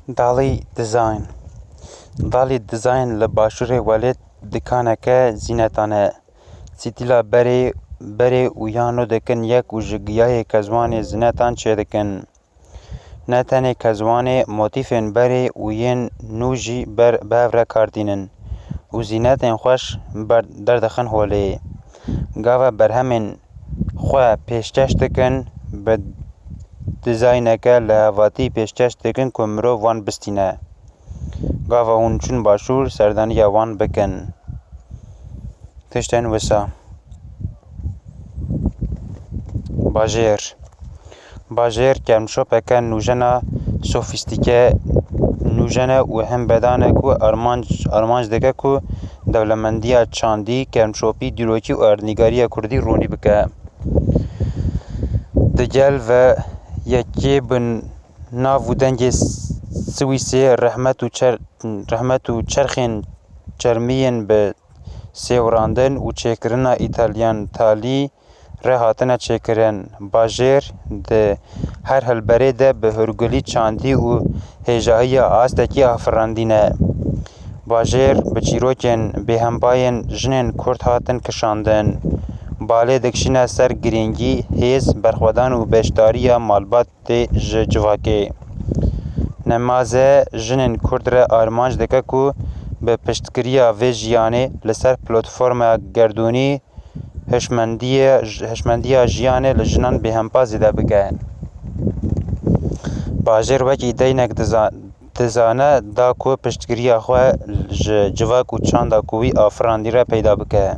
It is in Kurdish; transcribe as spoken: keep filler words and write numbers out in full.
Dali Design. Dali Design li başûrê welêt dikaneke zînetan e. Stîla berê, berê û yano dikin yek û ji giyayê kezwanê zînetan çêdikin. Ne tenê kezwanê, motîfên berê û yên nû jî ber, bi hev re kar tînin û zînetên xweş ber, derdixin holê. Gava berhemên xwe pêşkeş dikin, bi dizayneke li hevatî pêşkeş dikin ku mirov wan bistîne. Gava hûn çûn başûr, serdaniya wan bikin. Tiştên wisa. Bajêr. Bajêr kermşopeke nûjena sofîstîke nûjene û hin bedan e ku armanc, armanc dike ku dewlemendiya çandî, kermşopî, dîrokî û erdnîgariya kurdî ronî bike. Digel ve yekê bi nav û dengê Swîsê rehmet û çer-, rehmet û çerxên çermî yên bi sêwirandin û çêkirina Îtalyan talî re hatine çêkirin. Bajêr di her hilberê de bi hûrgulî çandî û hêjahiya astekî afirandîne. Bajêr bi çîrokên bêhempa yên jinên Kurd hatin kişandin. Balê dikişîne ser girîngî, hêz, berxwedan û beşdariya malbatê ji civakê. Nemaze jinên Kurd re armanc dike ku bi piştgiriya vê jiyanê li ser platforma gerdûnî hişmendiye, hişmendiya jiyanê li jinan bêhempa zêde bike. Bajêr wekî deynek diza-, dizane da ku piştgiriya xwe ji civak û çanda ku wî afirandî re peyda bike.